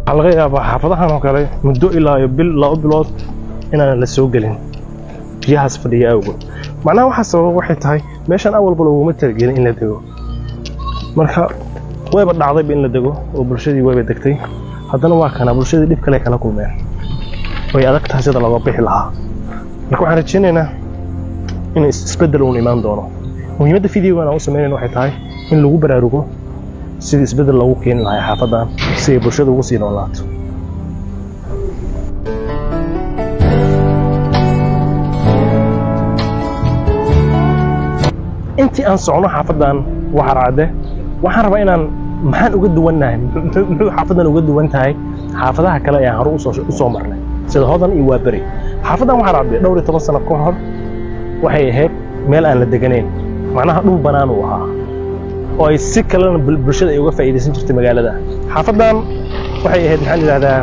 Waxaa laga yaabaa xaafadahan oo kale muddo ilaa iyo bil, 2 bilood inaanan la soo gelin biyahaas fadhiya awgood. Macnaha waxaa sababa waxay tahay meeshan awalba looguma talagelin in la dego. Marka wayba dhacdayba in la dego oo bulshadii wayba degtay, haddana waa kana bulshadii dhib kale kala kulmeen, way adag tahay sida looga bixi lahaa. Marka waxaan rajaynaynaa in isbeddel uun imaan doono. Muhiimadda videogan aan u sameynayna waxay tahay in lagu baraarugo sidii isbeddel loogu keeni lahaa xaafaddan si ay bulshada ugu sii noolaato. Intii aan socno xaafaddan Waxarcadde, waxaan rabaa inaan maxaan uga duwannahay, muxuu xaafaddan uga duwan tahay xaafadaha kale ee aan hore usoo marnay sida Hodan iyo Waaberi? Xaafaddan Waxarcadde dhowr iyo toban sano ka hor waxay ahayd meel aan la deganayn, macnaha dhul bannaan uu ahaa oo ay si kalena bulshada ay uga faa'iidaysan jirtay magaalada. Xaafaddan waxay ahayd, maxaan idhahdaa,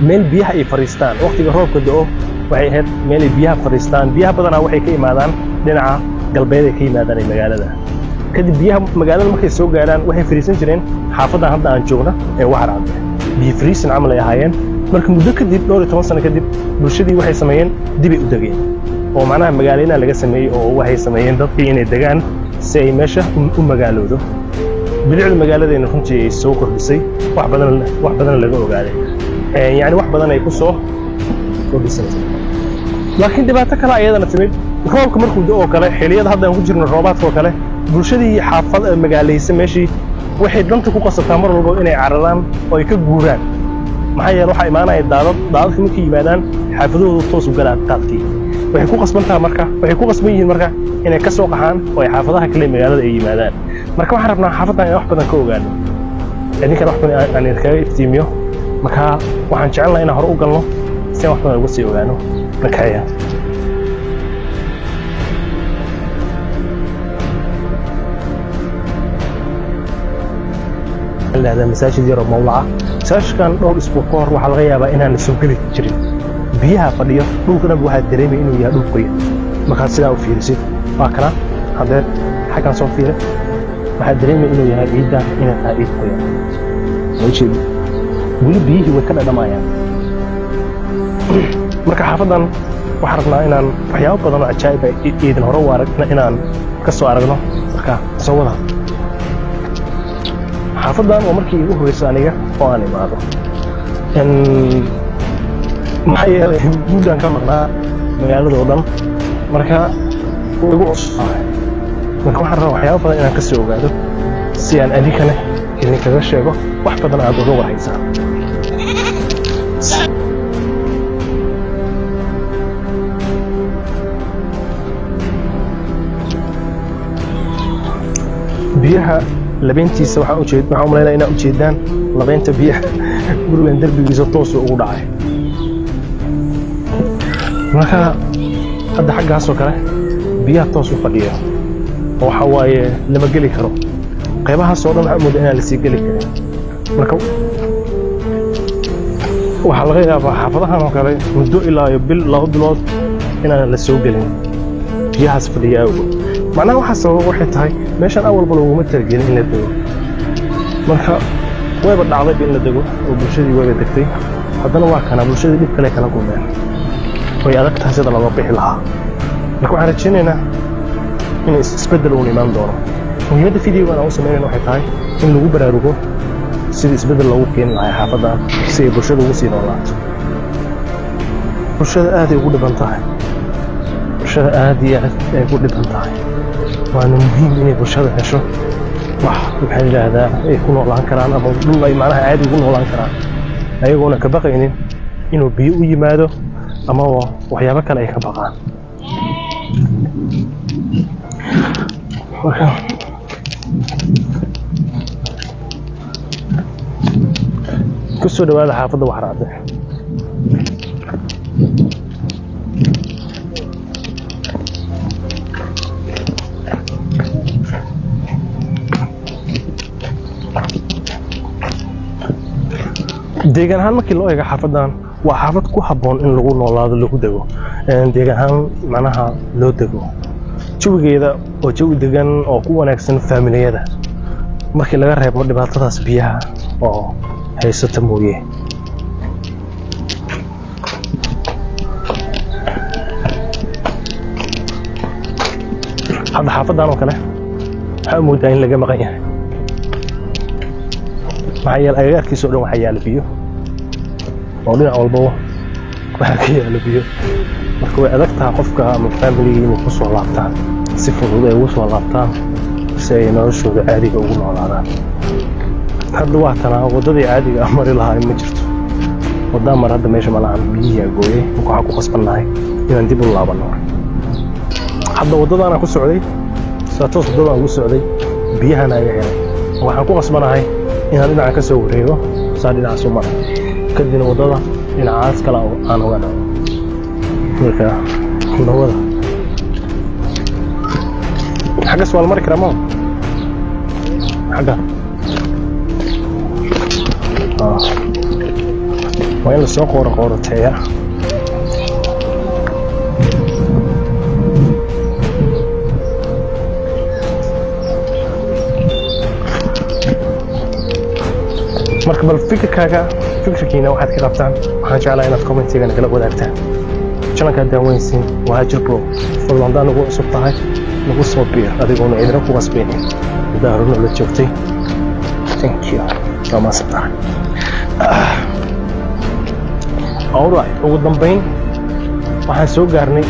meel biyaha ay fadhiistaan waqtiga roobka da'o. Waxay ahayd meel ay biyaha fadhiistaan. Biyaha badanaa waxay ka imaadaan dhinaca galbeed ay ka yimaadaan ee magaalada. Kadib biyaha magaalada markay soo gaaraan waxay fadhiisan jireen xaafaddan hadda aan joogna ee Waxarcadde. Biyo fariisin camal ay ahaayeen. Marka muddo kadib, dhowr iyo toban sano kadib, bulshadii waxay sameeyeen dibay u degeen oo macnaha magaalooyinaa laga sameeyey oo waxay sameeyeen dadkii inay degaan si ay meesha u magaaloodo. Bilicda magaaladeena runtii ay soo kordhisay wax badan, wax badan laga ogaaday, yacni wax badan ay ku soo kordhisantay. Laakiin dhibaato kale ayadana timid roobka markuu da'o oo kale, xilliyada hadda aan ku jirno roobaadka oo kale, bulshadii xaafad magaalaysa meeshii waxay danta ku qasabtaa mar walba inay cararaan oo ay ka guuraan. Maxaa yeele waxaa imaanaya daadad. Daadadka markay yimaadaan xaafadahoodu toos u galaa daadkii. Waxay ku qasban tahay marka, waxay ku qasban yihiin marka inay ka soo qaxaan oo ay xaafadaha kale ee magaalada ay yimaadaan. Marka waxaan rabnaa xaafaddan inaan wax badan ka ogaano, idinkana wax badan aan idinkaga iftiimiyo. Marka waxaan jecelnahay inaan hore u galno si aan wax badan uga sii ogaano. Nakaya lahdaa masaajid yar oo mawlaca. Masaajidkan dhowr isbuuc ka hor waxaa laga yaabaa inaan la soo geli jirin, biyaha fadhiyo. Dhulka dhan waxaad dareemaya inuu yahay dhul qoyan markaad sidaa u fiirisid. Waa kana hadeer xaggan soo fiiri, waxaad dareemaya inuu yahay ciiddan inay tahay ciid qoyan. Ma ujeedi weli biyihii way ka dhadhamayaan. Marka xaafaddan waxaan rabnaa inaan waxyaabo badan oo cajaa'ib ah idin hore u arag inaan ka soo aragno. Marka soo wada xaafaddan waa markii iigu horreysay aniga oo aan imaado, maxaa yeelay muddaan ka maqnaa magaalada oo dhan. Marka way igu cusubtahay. Marka waxaan rabaa waxyaabo badan inaan ka soo ogaado si aan adinkana idinkaga sheego, wax badan aad uga warhaysaan. Biyaha labeyntiisa waxaan ujeed, waxaan u malaynaya inaad ujeedaan labeynta biyaha. Gurigan derbigiisa toos ugu dhacay. Marka hadda xaggaas oo kale biyaha toos u fadhiya oo waxa waaye lama geli karo. Qaybahaas oo dhan waxaa moodaa inaan lasii geli karin. Marka waxaa laga yaabaa xaafadahan oo kale muddo ilaa iyo bil, 2 bilood inaan la soo gelin biyahaas fadhiya awgood. Macnaha waxaa sababa waxay tahay meeshan awalba looguma talagelin in la dego. Marka wayba dhacdayba in la dego oo bulshadii wayba degtay, haddana waa kana bulshadii dhib kale kala kulmeen, way adag tahay sida looga bixi lahaa. Marka waxaan rajaynaynaa in isbeddel uun imaan doono. Muhiimadda videogan aan u sameynayna waxay tahay in lagu baraarugo sidii isbeddel loogu keeni lahaa xaafaddan si ay bulshada ugu sii noolaato. Bulshada aad ay ugu dhiban tahay, bulshada aad iyo aad ay ugu dhiban tahay. Waana muhiim inay bulshada hesho wax, maxaa yidhaahdaa, ay ku noolaan karaan ama dhul ay macnaha caadi ugu noolaan karaan ayagoona ka baqaynin inuu biyo u yimaado ama waxyaabo kale ay ka baqaan. Marka ku soo dhawaada xaafadda Waxraacde. Deegaan ahaan markii loo eego xaafaddan waa xaafad ku habboon in lagu noolaado, lagu dego. Deegaan ahaan macnaha loo dego, jawigeeda oo jawi degan oo ku wanaagsan faamiliyada markii laga reebo dhibaatadaas biyaha oo haysata mooye. Hadda xaafadan oo kale waxaa u moodaa in laga maqan yahay, maxaa yeele agagaarkiisa oo dhan waxaa yaala biyo, oo dhinac walbaba waxaa ka yaala biyo. Marka way adag tahay qofka ama familiga inay ku soo laabtaan si fudud, ay ugu soo laabtaan si ay noloshooda caadiga ugu noolaadaan. Hadda waa tanaa waddadii caadiga ah mari lahaa ma jirto, waddaa mar hadda meesha ma lahan, biyihii aa gooyay. Marka waxaan ku qasbannahay inaan dib u laabanno. Hadda waddadaana ku socday, saa toos waddadaan ugu socday, biyahana iga xiray. Waxaan ku qasbanahay inaan dhinaca ka soo wareego, saa dhinacaas u maro, kadibna waddada dhinacaas kale aan uga dhaco. Marka nawada xaggas waa la mari karaa, ma xagga waa in lasoo qooro qooroteeya. Marka bal fikirkaaga, fikirkiina waxaad ka qabtaan, waxaan jeclaa inaad commentiga nagala wadaagtaan. Channelkaa daawanaysiin waa Hajir Bro. Fadlan haddaa nagu cusub tahay, nagu soo biir adigoona cidina ku qasbaynin. Haddaa hore noola joogtay, thank you, waa mahadsan tahay. Alright, ugu dambayn waxaan soo gaarnay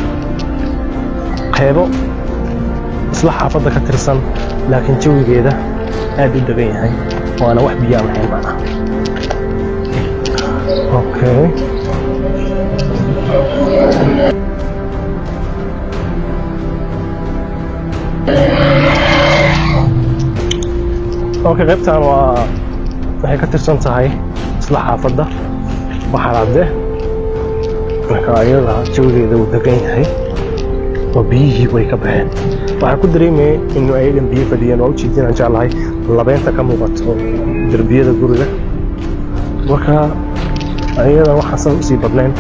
qeybo isla xaafadda ka tirsan, laakiin jawigeeda aad u degan yahay, waana wax biyaan lahayn macnaha. Okay, okay, qaybtan waa waxay ka tirsan tahay isla xaafadda Waxaraade. Marka ayada jawigeeda uu degan yahay oo biyihii way ka baxeen. Waxaan ku dareemayay inuu ayagan biyo fadhiyeen, waa ujeedin aan jeclahay labeynta ka muuqato derbiyada guriga. Marka ayada waxaan san usii badnayn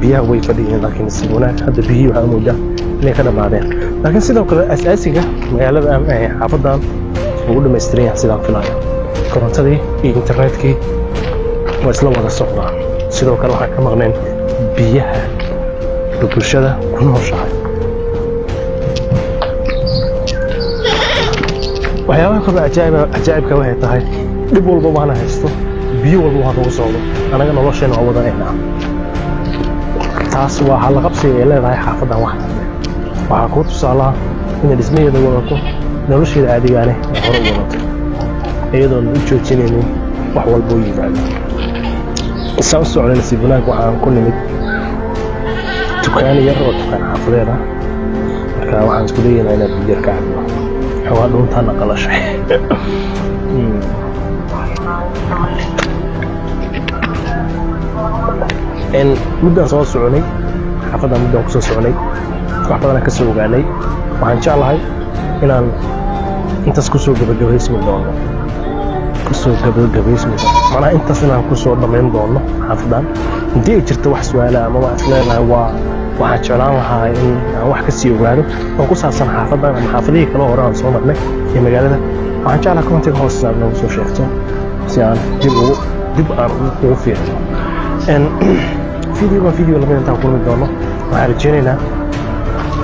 biyaha way fadhiyeen, laakiin nasiib wanaag hadda biyihii waxaa moodaa inay ka dhammaadeen. Laakiin sidoo kale asaasiga magaalada xaafadan ugu dhammaystiran yahay sidaan filayo, korontadii iyo internetkii waa isla wada socdaan. Sidoo kale waxaan ka maqnayn biyaha bulshada ku nooshahay. Waxyaabaha kaloo cajaa'ibka waxay tahay dhib walba waana haysto, biyo walba waa nagu socdo, anaga nolosheena waa wadanaynaa. Taas waa halaqabsiga ay leedahay xaafadan. Wax waxaa kuu tusaalaha inay dhismaheeda wadato, nolosheeda caadigaane ay hore u wadato, iyadoon u joojinaynin wax walba u yimaado. Isaan u socday, nasiib wanaag waxaan ku nimid dukaan yar oo dukaan xaafadeed ah. Marka waxaan isku dayaynaa inaan biyo yar ka cabno, xoogaa dhuuntaana qalashay. Muddaan soo soconay xaafadan, muddaan kusoo soconay, wax badanaan ka soo ogaanay. Waxaan jeclahay inaan intaas kusoo gabagabaysmi doono, kusoo gabagabaysmi doono, macnaha intaas inaan kusoo dhammayn doono xaafadan. Haddii ay jirto wax su-aala ama wax isleedahay waa waxaan jeclaan lahaa in aan wax ka sii ogaado oo ku saabsan xaafadan ama xaafadihii kale hore aan soo marnay ee magaalada, waxaan jeclaha commentiga hoose aad noogu soo sheegto si aan dib ugu dib aan ugu fiirino videogan. Video lamid intaan kulmi doono, waxaan rajeynaynaa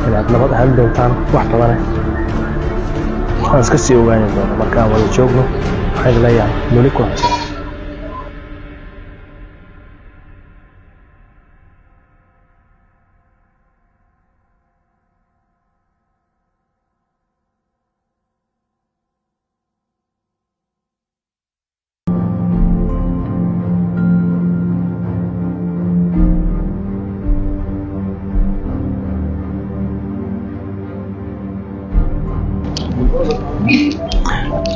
inaad nabad ahaan doontaan, wax badane waan iska sii ogaani doono. Marka aan wada joogno, waxaan idin leeyahay noli kulanti.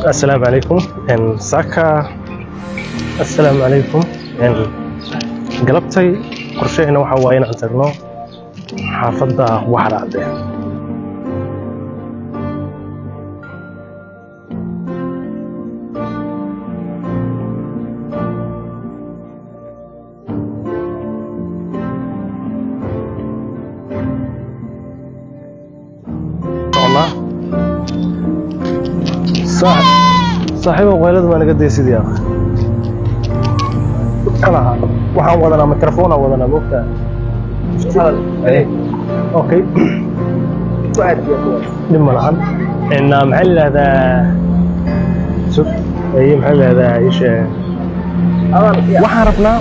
Assalaamu calaykum saaka, assalaamu calaykum. Galabtay qorshaheena waxa waaye inaan tagno xaafadda Waxracde. Soconaa saaxiibow, qayladu waa naga daysidii akh. Malaha, waxaan wadanaa microphone aan wadanaa, moogtaa. Hadal. Okay. Ku aadiya kuwaas. Dhib ma lahan. Maxaa la yidhahdaa, sug aye, maxaa la yidhahdaa isha? Adaan. Waxaan rabnaa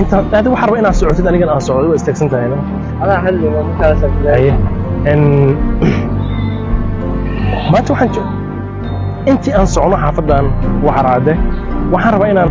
inta adi, waxaan rabaa inaad socotid, anigana aan socdo. Waa istaagsan tahay, no? Adaan hadli ma markaas. Haye. Maanta waxaan intii aan socno xaafadan Waxarcadde, waxaan rabaa inaan